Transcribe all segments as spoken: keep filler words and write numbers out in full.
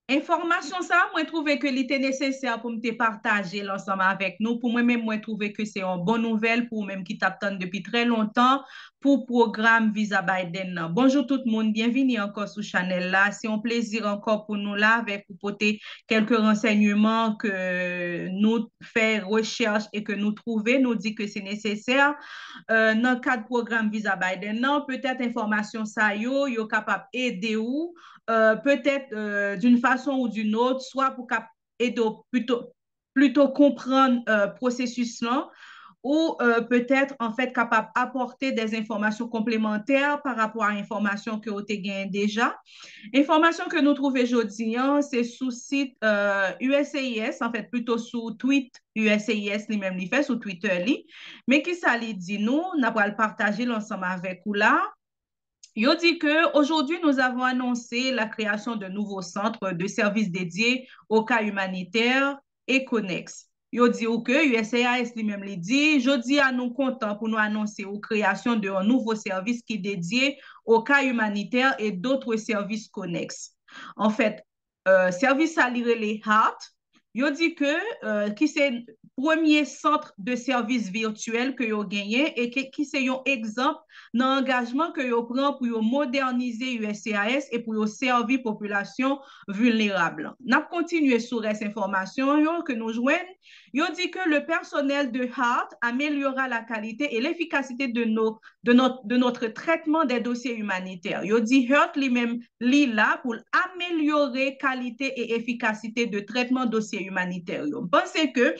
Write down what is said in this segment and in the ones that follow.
Enfòmasyon sa a, mwen twouve ke li te nesesè pou m te pataje l ansanm avèk nou. Pou mwen menm, mwen twouve ke se yon bon nouvèl pou ou menm ki t ap tann depi trè lontan pou pwogram Viza Biden nan. Bonjou tout moun, byenvini ankò sou chanèl la. Se yon plezi ankò pou nou la avèk ou pote kèlke ransèyman ke nou fè rechèch e ke nou twouve, nou di ke se nesesè, euh, nan kad pwogram Viza Biden nan. Petèt enfòmasyon sa yo, yo kapab ede ou, euh, petèt, euh, d'une façon ou d'une autre, swa pou kap ede w pito, pito konprann, euh, pwosesis lan, ou, euh, petèt, an fèt, kapab apòte des enfòmasyon konplemantè pa rapò a enfòmasyon ke w te genyen deja. Enfòmasyon ke nou twouve jodi an, se sou sit, euh, U S C I S, an fèt, pito sou tweet U S C I S li menm li fè sou Twitter li. Men kisa li di nou, n a pral pataje l ansanm avèk ou la. Yo di que aujourd'hui nous avons annoncé la création de nouveaux centres de services dédiés aux cas humanitaires et connexes. Yo di ou ke U S C I S li menm li di, jodi a nou kontan pou nou anonse ou kreyasyon de yon nouvo sèvis ki dedye aux cas humanitaires et d'autres services connexes. An fèt, euh, sèvis sa li rele HART, yo di ke, euh, ki se premye sant de sèvis vityèl ke yo genyen e ke, ki se yon egzanp nan angajman ke yo pran pou yo modènize U S C I S e pou yo sèvi popilasyon vilnerab lan. N ap kontinye sou rès enfòmasyon yo ke nou jwenn. Yo di que le personnel de HART améliorera la qualité et l'efficacité de nos, de notre, de notre traitement des dossiers humanitaires. Yo di HART li menm, li la pou l amelyore kalite e efikasite de trètman dosye imanitè yo. M panse ke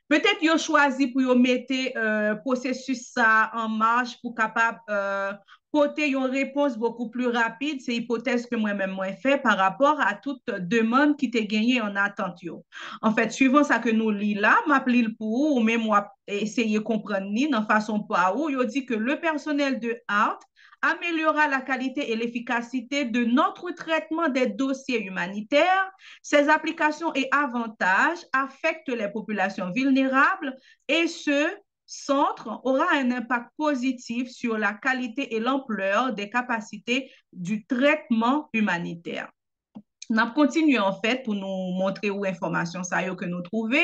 petèt yo chwazi pou yo mete, euh, pwosesis sa a an mach pou kapab, euh, pote yon repons bokou pli rapid. Se ipotèz ke mwen menm mwen fè pa rapò a tout demann ki te genyen an atant yo. An fèt, suivan sa ke nou li la, m ap li l pou ou, ou menm w ap eseye konprann li nan fason pa ou. Yo di ke le personnel de HART améliorera la qualité et l'efficacité de notre traitement des dossiers humanitaires. Ces applications et avantages affectent les populations vulnérables et ce centre aura un impact positif sur la qualité et l'ampleur des capacités du traitement humanitaire. N ap kontinye, an fèt, pou nou montre ou enfòmasyon sa yo ke nou twouve.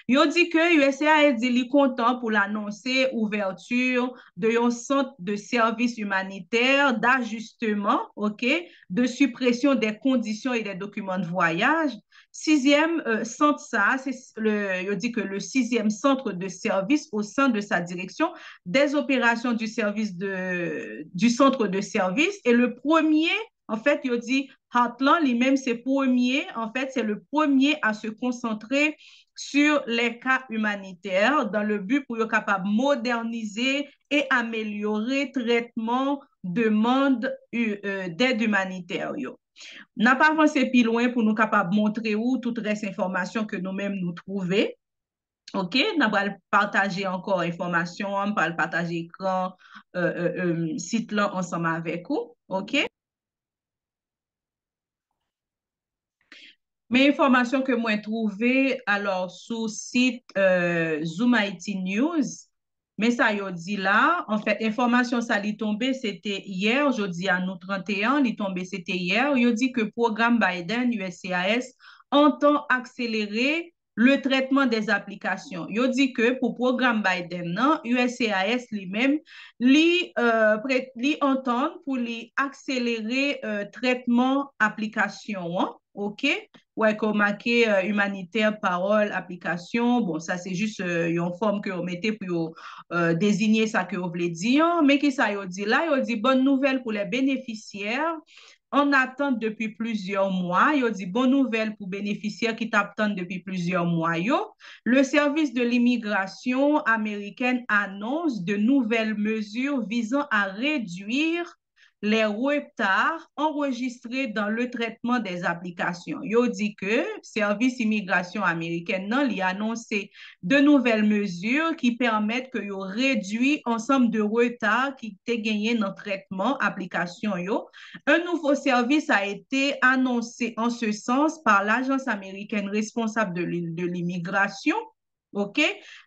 Yo di ke U S C I S di li kontan pou l anonse ouvèti de yon sant de sèvis imanitè, d'ajusteman, ok, de suppression des conditions et des documents de voyage. Sizyèm, euh, sant sa, se le, yo di ke le sixième centre de service au sein de sa direction des opérations du service de, du centre de service et le premier, an fèt, yo di HART lan, li menm se premye, an fèt, se le premier à se concentrer sur les cas humanitaires dans le but pou yo kapab modènize e amelyore trètman demann, euh, dèd imanitè yo. N ap avanse pi lwen pou nou kapab montre ou tout rès enfòmasyon ke nou menm nou twouve. Ok, n ap pral pataje ankò enfòmasyon an, m pral pataje ekran, euh, euh, euh, sit lan ansanm avèk ou. Ok. Men enfòmasyon ke mwen twouve, alò, sou sit, euh, Zoom Haiti News, men sa yo di la, an fèt, enfòmasyon sa li tonbe, se te yè, jodi a nou trannteyen, li tonbe, se te yè, yo di ke pwogram Biden, U S C I S, antan akselere le trètman dè aplikasyon. Yo di ke pou pwogram Biden nan, U S C I S li menm, li, euh, pre-, li antann pou li akselere, euh, trètman aplikasyon an, ok? Ou wè ke yo make, euh, imanitè, pawòl, aplikasyon. Bon, sa se jis, euh, yon fòm ke yo mete pou yo, euh, dezinye sa ke yo vle di an. Men ki sa yo di la? Yo di bonne nouvelle pour les bénéficiaires en attente depuis plusieurs mois. Yo di bon nouvèl pou benefisyè ki t ap tann depi plizyè mwa yo. Le service de l'immigration américaine annonce de nouvelles mesures visant à réduire les retards enregistrés dans le traitement des applications. Yo di ke sèvis imigrasyon amerikèn nan, li anonse de nouvèl mezi ki pèmèt ke yo redui ansanm de reta ki te genyen nan trètman aplikasyon yo. Un nouveau service a été annoncé en ce sens par l'agence américaine responsable de l'i-, de l'immigration, ok,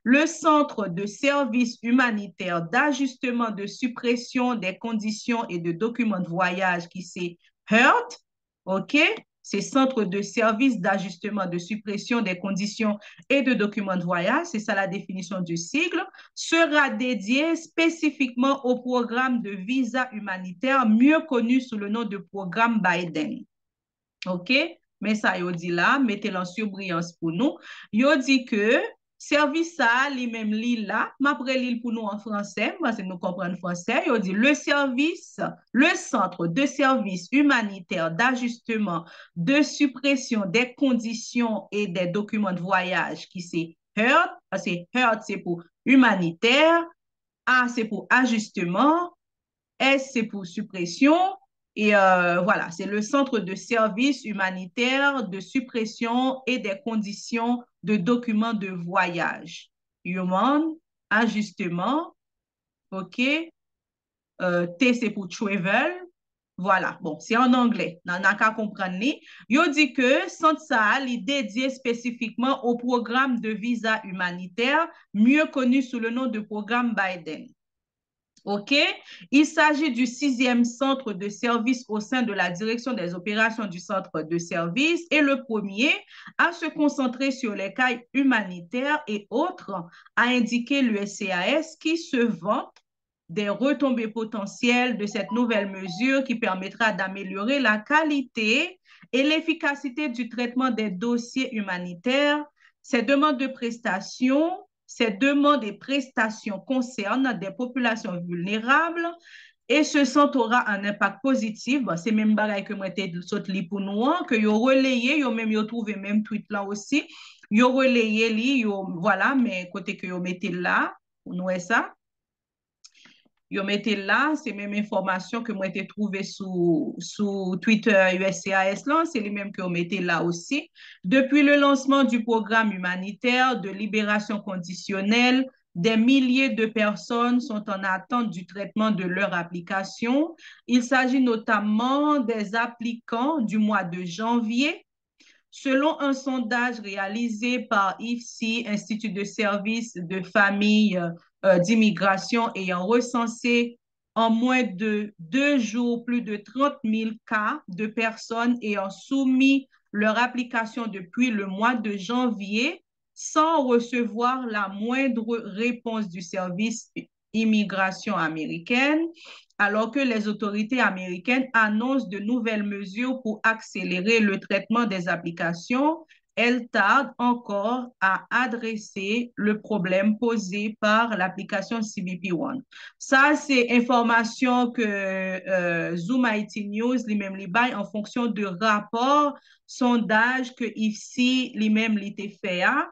le Centre de services humanitaires d'ajustement de suppression des conditions et de documents de voyage, ki se HURT, ok, ce centre de service d'ajustement de suppression des conditions et de documents de voyage, c'est ça la définition du sigle, sera dédié spécifiquement au programme de visa humanitaire, mieux connu sous le nom de programme Biden. Ok? Men sa yo di la, mete l an sibriyans pou nou. Yo di ke sèvis sa a, li menm, li la. M ap reli l pou nou an fransè, m panse nou konprann fransè. Yo di, le service, le centre de service humanitaire d'ajustement de suppression des conditions et des documents de voyage, ki se HERT, se HERT se pou imanitè, A se pou ajisteman, S se pou sipresyon, e euh, voilà, c'est le centre de service humanitaire de suppression et des conditions de documents de voyage. Human, ajisteman, ok, euh, T se pou travel, voilà, bon, se an anglè, n a ka konprann li. Yo di ke sant sa a, li dedye espesifikman au programme de visa humanitaire, mieux connu sous le nom de programme Biden. Ok? Il s'agit du sixième centre de service au sein de la direction des opérations du centre de service et le premier à se concentrer sur les cas humanitaires et autres, a indiqué l'U S C I S, qui se vante des retombées potentielles de cette nouvelle mesure qui permettra d'améliorer la qualité et l'efficacité du traitement des dossiers humanitaires. Ces demandes de prestations, ces demandes et prestations concernent des populations vulnérables et ce sont aura un impact positif. Bon, se menm bagay ke mwen te sot li pou nou an, ke yo releye, yo menm yo twouve menm tweet lan osi. Yo releye li, yo, voilà, men kote ke yo mete l la, nou wè sa. Yo mete l la, se menm enfòmasyon ke mwen te twouve sou, sou Twitter U S C I S lan, se li menm ke yo mete l la osi. Depuis le lancement du programme humanitaire de libération conditionnelle, des milliers de personnes sont en attente du traitement de leur application. Il s'agit notamment des applicants du mois de janvier. Selon un sondage réalisé par I F C, Institut de service de famille euh, d'immigration, ayant recensé en moins de deux jours plus de trente mille cas de personnes ayant soumis leur application depuis le mois de janvier sans recevoir la moindre réponse du service immigration américaine, alors que les autorités américaines annoncent de nouvelles mesures pour accélérer le traitement des applications, elles tardent encore à adresser le problème posé par l'application C B P One. Sa se enfòmasyon ke euh, Zoom Haiti News li menm li bay an fonksyon de rapò sondaj ke I F C li menm li te fè a.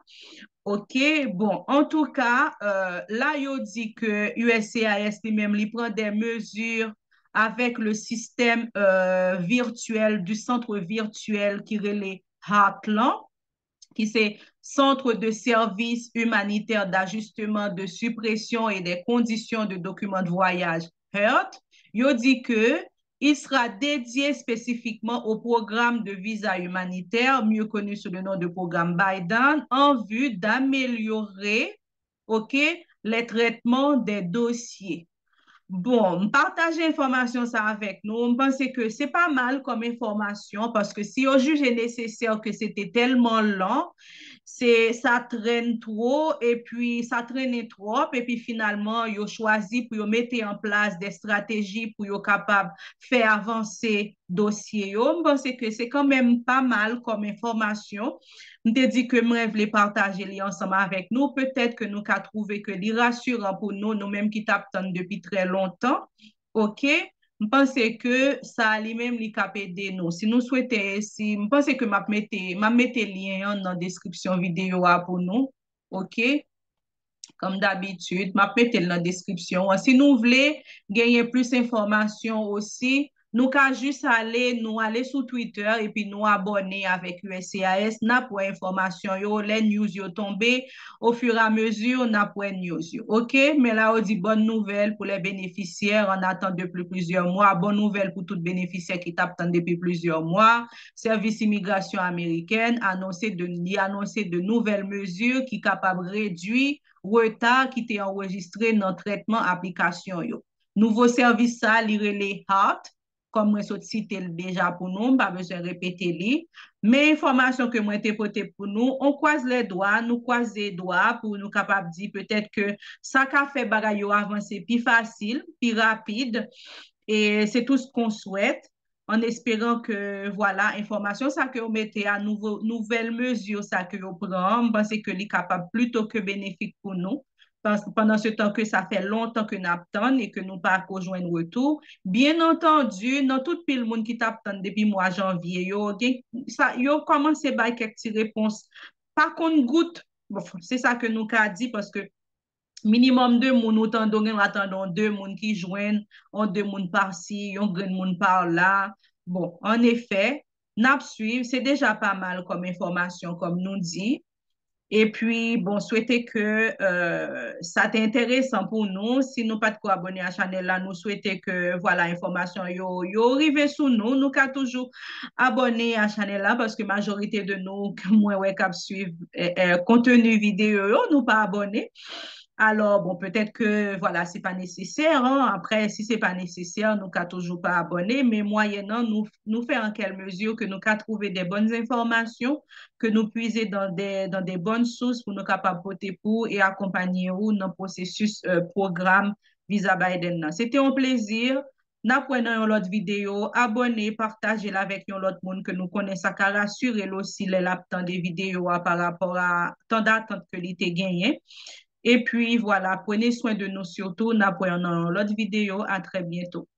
Ok, bon, antouka, euh, la yo di ke U S C I S li menm li pran des mesures avec le système euh, virtuel du centre virtuel ki rele HERT lan, ki se Centre de Service Humanitaire d'Ajustement de Suppression et des Conditions de Documents de Voyage, HERT, yo di ke il sera dédié spécifiquement au programme de visa humanitaire, mieux connu sous le nom de programme Biden, en vue d'améliorer, ok, les traitements des dossiers. Bon, m pataje enfòmasyon sa avèk nou. M panse ke se pa mal kòm enfòmasyon, paske si yo jije nesesè ke se te tèlman lan, se sa trèn two, epi sa trennen twòp, epi finalman yo chwazi pou yo mete an plas de estrateji pou yo kapab fè avanse dosye yo. M panse ke se kanmenm pa mal kòm enfòmasyon. M te di ke mwen vle pataje li ansanm avèk nou. Petèt ke nou ka twouve ke li rasiran pou nou, nou menm ki t ap tann depi trè lontan. Ok? M panse ke sa li menm li k ap ede nou. Si nou swete, si, m panse ke m ap mete, m ap mete lyen an nan deskripsyon videyo a pou nou. Ok? Kòm dabitid, m ap mete l nan deskripsyon an. Si nou vle genyen plis enfòmasyon osi, nou ka jis ale, nou ale sou Twitter epi nou abòne avèk U S C I S. N ap wè enfòmasyon yo, lè news yo tonbe, au fur et à mesure, n ap wè news yo. Ok? Men la, yo di bonne nouvelle pour les bénéficiaires en attente depuis plusieurs mois. Bon nouvèl pou tout benefisyè ki t ap tann depi plizyè mwa. Sèvis imigrasyon amerikèn anonse de, li anonse de nouvèl mezi ki kapab redwi reta ki te anrejistre nan trètman aplikasyon yo. Nouvo sèvis sa a, li rele HERT, kòm mwen sot site l deja pou nou, m pa bezwen repete li. Men enfòmasyon ke mwen te pote pou nou, on croise les doigts, nou kwaze dwa pou nou kapab di petèt ke sa ka fè bagay yo avanse pi fasil, pi rapid. E se tout ce qu'on souhaite, en espérant que, voilà, enfòmasyon sa ke yo mete a, nouvo, nouvèl mezi sa ke yo pran, m panse ke li kapab plito ke benefik pou nou. Pandan se tan ke sa fè lontan ke n ap tann e ke nou pa ko jwenn retou. Byen antandi, nan tout pil moun ki t ap tann depi mwa janvye, yo gen sa, yo kòmanse bay kèk ti repons. Pa konn gout, bon, se sa ke nou ka di, paske minimòm de moun ou tande, ou gen dwa tande yon de moun ki jwenn, yon de moun pasi, yon grenn moun pa la. Bon, an efè, n ap swiv, se deja pa mal kòm enfòmasyon, kòm nou di. Epi, bon, swete ke euh, sa te enteresan pou nou. Si nou pa t ko abòne a chanèl la, nou swete ke, vwala, enfòmasyon yo, yo rive sou nou. Nou ka toujou abòne a chanèl la, paske majorite de nou, mwen wè k ap swiv eh, eh, konteni videyo yo, nou pa abòne. Alò, bon, petèt ke, vwala, se pa nesesè, hein. Apre, si se pa nesesè, nou ka toujou pa abòne, men mwayennan, nou, nou fè an kèl mezi ke nou ka twouve de bòn enfòmasyon, ke nou pwize dan de, dan de bòn sous pou nou kapab pote pou e akonpanye ou nan pwosesis euh, pwogram viza Biden nan. Se te yon plezi. N ap wè nan yon lòt videyo. Abòne, pataje l avèk yon lòt moun ke nou konnen sa ka rasire l osi lè l ap tande videyo a pa rapò a tan datant ke li te genyen. Epi, vwala, prenez soin de nous surtout. N ap wè nan yon lòt videyo. A très bientôt.